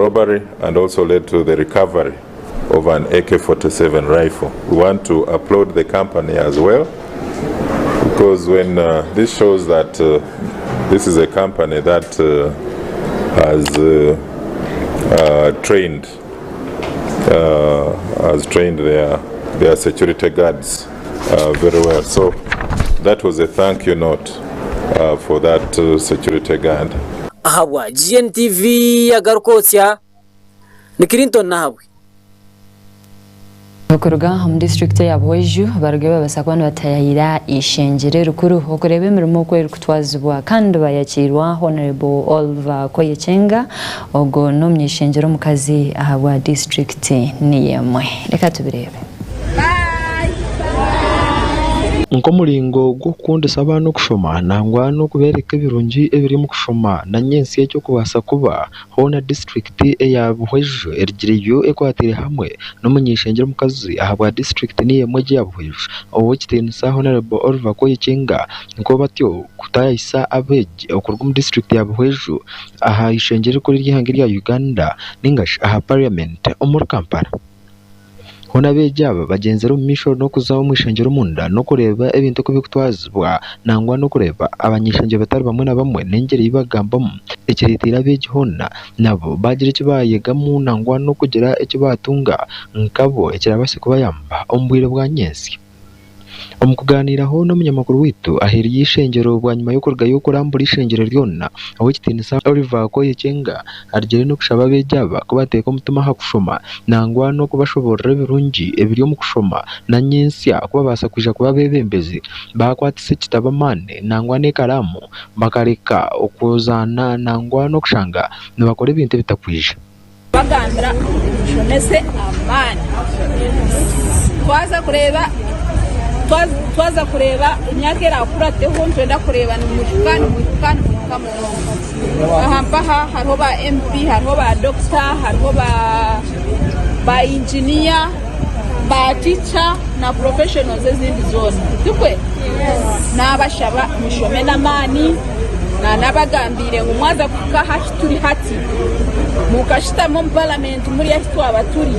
robbery and also led to the recovery of an AK-47 rifle. We want to applaud the company as well because when uh, this shows that uh, this is a company that uh, has uh, uh, trained uh, has trained their their security guards uh, very well. So that was a thank you note uh, for that uh, security guard. Ahabwa GNTV agaruka otsya ni Clinton Nahabwe. Okuruga omu disiturikiti eya Buhweju barugayo babaasa kuba nibatayayira eishengyero erikuru okureeba emirimo oku erikutwazibwa kandi bayakiirwa Honourable Oliver Koyekyenga ogwo n'omuny'eishengyero omukazi ahabwa disiturikiti niyo emwe. Reka tubireebe. Nk'omuringo gw'okukundisa abaana okushoma nangwa n'okubeereka ebirungi ebiri omu kushoma na nyentsya eky'okubaasa kuba hoona disiturikiti eya Buhweju erigireyo ekwatiire hamwe n'omuny'eishengyero omukazi ahabwa disiturikiti niyo emwe egi eya Buhweju Ow'ekitiinisa Hon. Oliver Koyekyenga nikwo batyo kutaayayisa abeegi okuruga omu disiturikiti ya Buhweju aha ishengyero erikuru ery'eihanga erya Uganda ningashi aha Parliament omuri Kampala. Hoona abeegi aba bagyenzire omu maisho n'okuza omu ishengyero omunda n'okureeba ebintu oku birikutwazibwa nangwa n'okureeba abany'eishengyero batari bamwe na bamwe n'engyeri ei bakugambamu ekireeteire abeegi hoona nabo baagira eki baayegamu nangwa n'okugira eki baatunga nkabo ekirabaase kubayamba omu bwire bwa nyentsya. Omu kugaaniiraho n'omunyamakuru waitu aheeru y'eishengyero bwanyima y'okurugayo kurambura eishengyero ryona, Ow'ekitiinisa Oliver Koyekyenga arugire n'okushaba abeegi aba ku bateeka omutima aha kushoma nangwa n'okubashoboorora ebirungi ebiri omu kushoma na nyentsya ku babaasa kwija kuba abeebembezi baakwatisa ekitabo amaani nangwa n'ekaraamu bakareka okuzaana nangwa n'okushanga nibakora ebintu ebitakwija. Bagambira ngu mushomese amaani. Twaza kureeba twaza kureeba emyaka erakurateho nitwenda kureeba nimwihika nimwihika nimwihika munonga. Aha mpaha hariho ba MP, hariho ba dokita, hariho ba ba inginiya, ba tica na professionals ezindi zoona. Tikwe? Nabashaba mushome n'amaani. Nanabagambiire ngu mwaza kuhika aha ahu turi hati, mukashutama omu paramenti muri ahu twaba turi,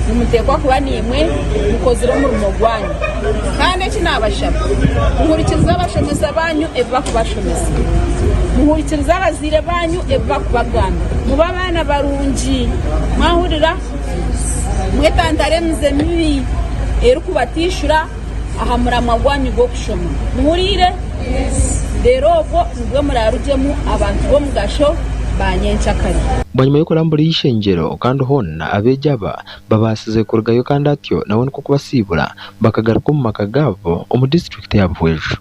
nimuteekwa kuba naimwe mukozire omurimo gwanyu. Kandi eki naabashaba, muhurikirize abashomesa baanyu ebi barikubashomesa, muhurikirize abazaire baanyu ebi barikubagambira, mube abaana barungi. Mwahurira? Mwetantare emize mibi erikubateishura. aha muramwa gwanyu gw'okushoma. Muhuriire? Reero obwo nibwo muraarugyemu abantu b'omugasho ba nyenkyakare. Bwanyima y'okurambura eishengyero kandi hoona abeegi aba babaasize kurugayo kandi atyo nawe nikwo kubasiibura bakagaruka omu maka gaabo omu disiturikiti ya Buhweju.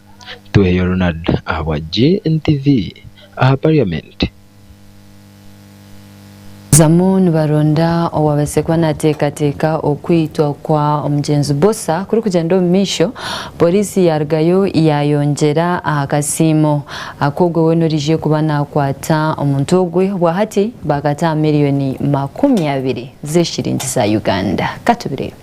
Tweheyo Ronald ahabwa GNTV aha Parliament. Zamu nibaronda owabaasize kuba nateekateeka okwitwa kwa omugyenzi Bbosa kurikugyenda omu maisho, Pooriisi yarugayo yayongyera aha kasiimo ak'ogwe weena oraije kuba nakwata omuntu ogwe obwahati bakata aha miriyoni 20 z'eshiringi za Uganda. Katubireebe.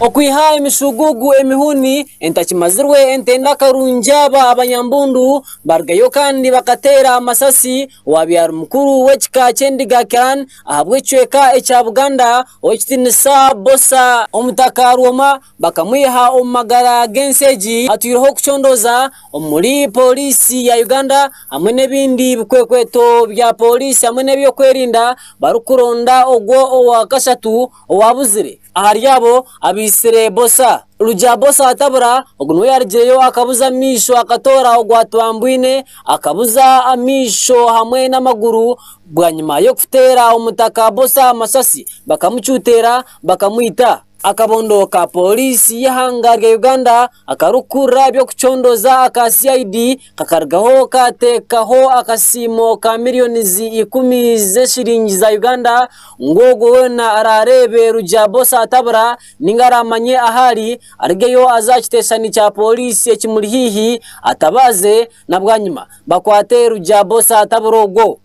Okwiha emishugugu, emihuni, entakimazirwe, entenda karungi aba abanyambundu barugayo kandi bakateera amasasi owaabaire ari mukuru w'ekika ky'endiga Clan ahabw'ekicweka ekya Buganda Ow'ekitiinisa Bbosa Omutaka Rwoma bakamwiha omu magara g'ensi egi atwireho kucondooza omuri Pooriisi ya Uganda hamwe n'ebindi bikwekweto bya Pooriisi hamwe n'eby'okwerinda barikuronda ogwo owakashatu owabuzire. Ahari abo abaitsire Bosa, Rugya Bosa Atabura, ogu niwe yaarugireyo akabuza amaisho akatoora ogwa Twambwine, akabuza amaisho hamwe n'amaguru bwanyima y'okuteera omutaka Bosa amasasi bakamucuteera bakamwita. Akabondo ka Pooriisi y'eihanga rya Uganda akarikukurira eby'okucondooza aka CID kakarugaho kaateekaho akasiimo ka miriyonizi ikumi z'eshiringi za Uganda ngu ogwo weena araareebe Rugya Bosa atabura ninga araamanye ahu ari, arugeyo aze aha kiteeshani kya pooriisi ekimuri haihi atabaaze na bwanyima bakwate Rugya Bosa atabura ogwo.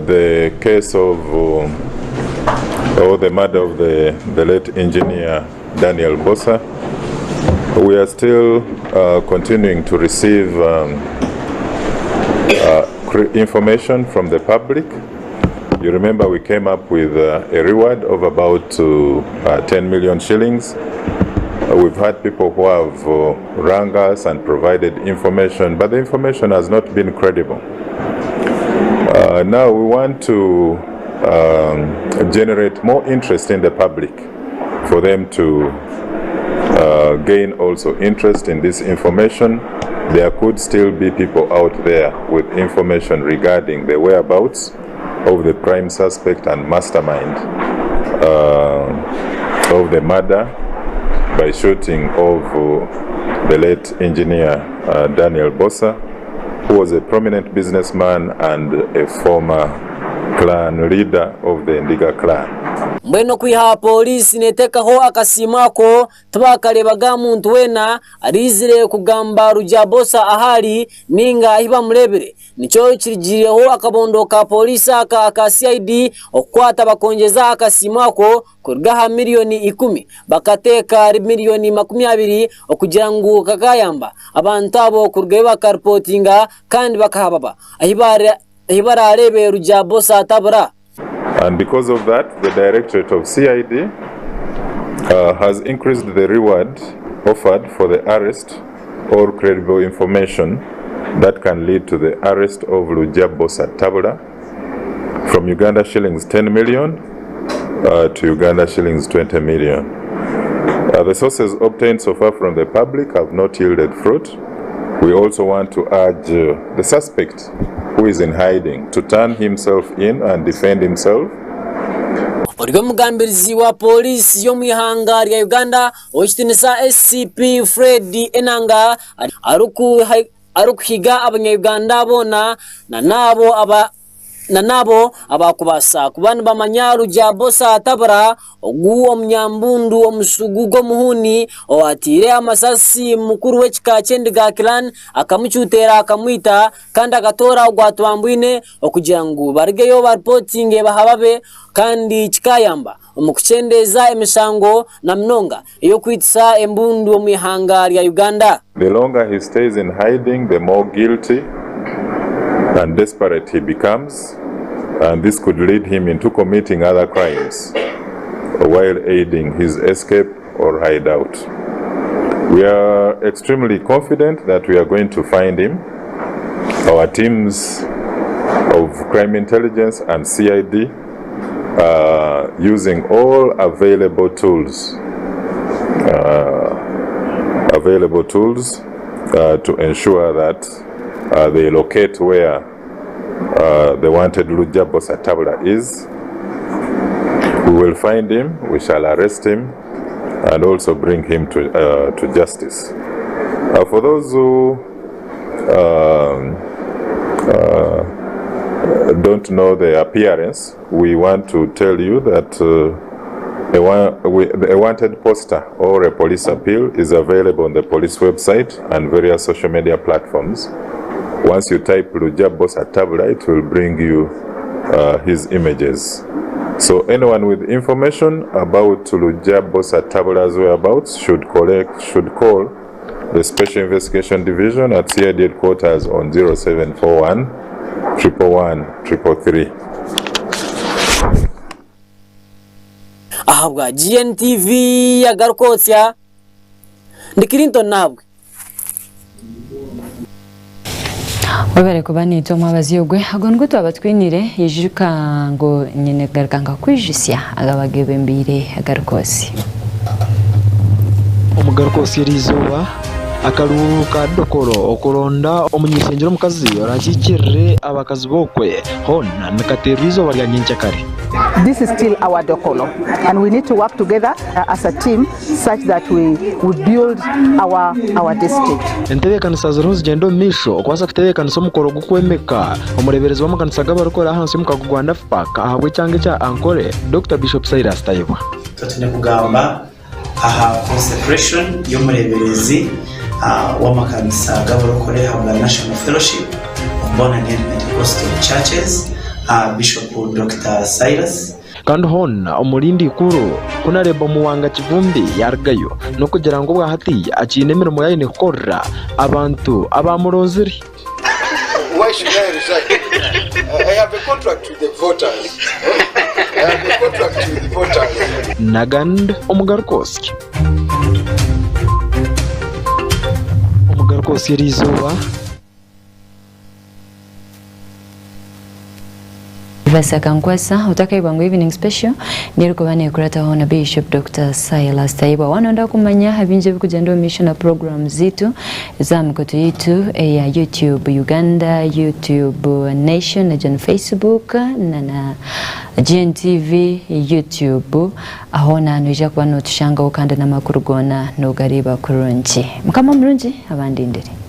The case of or the murder of the the late engineer Daniel Bosa we are still continuing to receive information from the public. You remember we came up with a reward of about 10 million shillings. We've had people who have rang us and provided information, but the information has not been credible. Now we want to generate more interest in the public for them to gain also interest in this information. There could still be people out there with information regarding the whereabouts of the prime suspect and mastermind of the murder by shooting of the late engineer Daniel Bbosa, who was a prominent businessman and a former clan leader of the Ndiga clan. Mbwenu okwiha aha pooriisi neteekaho akasiimo ako, tibakareebaga muntu weena araizire kugamba Rugya-Bbosa ahu ari nainga ahu bamureebire. Nikyo kirigiireho akabondo ka pooriisi aka aka CID okukwata bakongyeza akasiimo ako kuruga aha miriyoni ikumi bakateeka ahari miriyoni 20 okugira ngu kakayamba abantu abo kurugayo bakaripotinga kandi bakahababa ahi baraareebe Rugya-Bbosa atabura. And because of that, the Directorate of CID has increased the reward offered for the arrest or credible information that can lead to the arrest of Lujja Bbosa Tabula from Uganda shillings 10 million to Uganda shillings 20 million. The sources obtained so far from the public have not yielded fruit. We also want to urge the suspect who is in hiding to turn himself in and defend himself. Ori omugambirizi wa pooriisi y'omu ihanga rya Uganda, Ow'ekitiinisa SCP Fred Enanga arikuhiga abanya-Uganda boona na n'abo aba na n'abo abakubaasa kuba nibamanya Rugya-Bbosa Tabura ogu omunyambundu omushugu gw'omuhuuni owateire amasasi mukuru w'ekika ky'endiga clan akamucuteera akamwita kandi akatoora ogwatwambwine okugira ngu barugeyo baripotinge bahababe kandi kikayamba omu kukyendeeza emishango na munonga ey'okwitisa embundu omu ihanga rya Uganda. The longer he stays in hiding, the more guilty and desperate he becomes, and this could lead him into committing other crimes while aiding his escape or hideout. We are extremely confident that we are going to find him. Our teams of crime intelligence and CID are using all available tools to ensure that they locate where the wanted Lujja Bbosa Tabula is. We will find him, we shall arrest him, and also bring him to justice. For those who don't know the appearance, we want to tell you that a wanted poster or a police appeal is available on the police website and various social media platforms. Once you type Lujja Bbosa Tabula, it will bring you his images. So anyone with information about Lujja Bbosa Tabula's whereabouts should call the Special Investigation Division at CID headquarters on 0741 111 333. Ahabwa GNTV agarukotsya ndi Clinton nabwe. Webare kuba niitwe omwabazi ogwe ago nigwo twaba twinire ijuka ngu nyine kugaruka nkakwijusya agaba gebembiire agarukosi. Omugarukosi eriizooba akaruuru ka Dokolo okuronda omuny'ishengyero omukazi orakiikirire abakazi b'okwe hoona nikateerwa eizooba rya nyencakare. This is still our Dokolo, and we need to work together as a team such that we build our district. Entebeekanisa ziriho zigyenda omu maisho okubaasa kutebeekanisa omukoro gw'okwemeka omureeberezi w'amakanisa g'abarikukora ahansi y'omukago gwa NAFPAC ahabw'ekyanga ekya Ankole Dr Bishop Silas Tayebwa. Twine kugamba aha consecration y'omureeberezi w'amakanisa g'abarokore ahabwa National Fellowship of Born Again Pentecostal Churches, Bishop Dokita Silas. Kandi hoona omurindi ikuru ku nareeba Muwanga Kivumbi yaarugayo n'okugira ngu obwahati akiine emirimo ei aine kukorera abantu abaamuronzire. Why should I resign? I have a contract with the voters. I have a contract with voters. Nagand Omugarukosi. Omugarukosi eriizooba. Verse Akankwasa otakaibwa ngu Evening Special nerikuba nekurataho na Bishop Dokita Silas Tayebwa. Wanonda kumanya bingi ebikugyenda omu maisho na program zitu eza mikutu yitu eya YouTube Uganda, YouTube Nation na Gen Facebook na na GNTV YouTube ahoona noija kuba notushangaho kandi namakuru goona nogareeba kurungi. Mukama omurungi abandindire.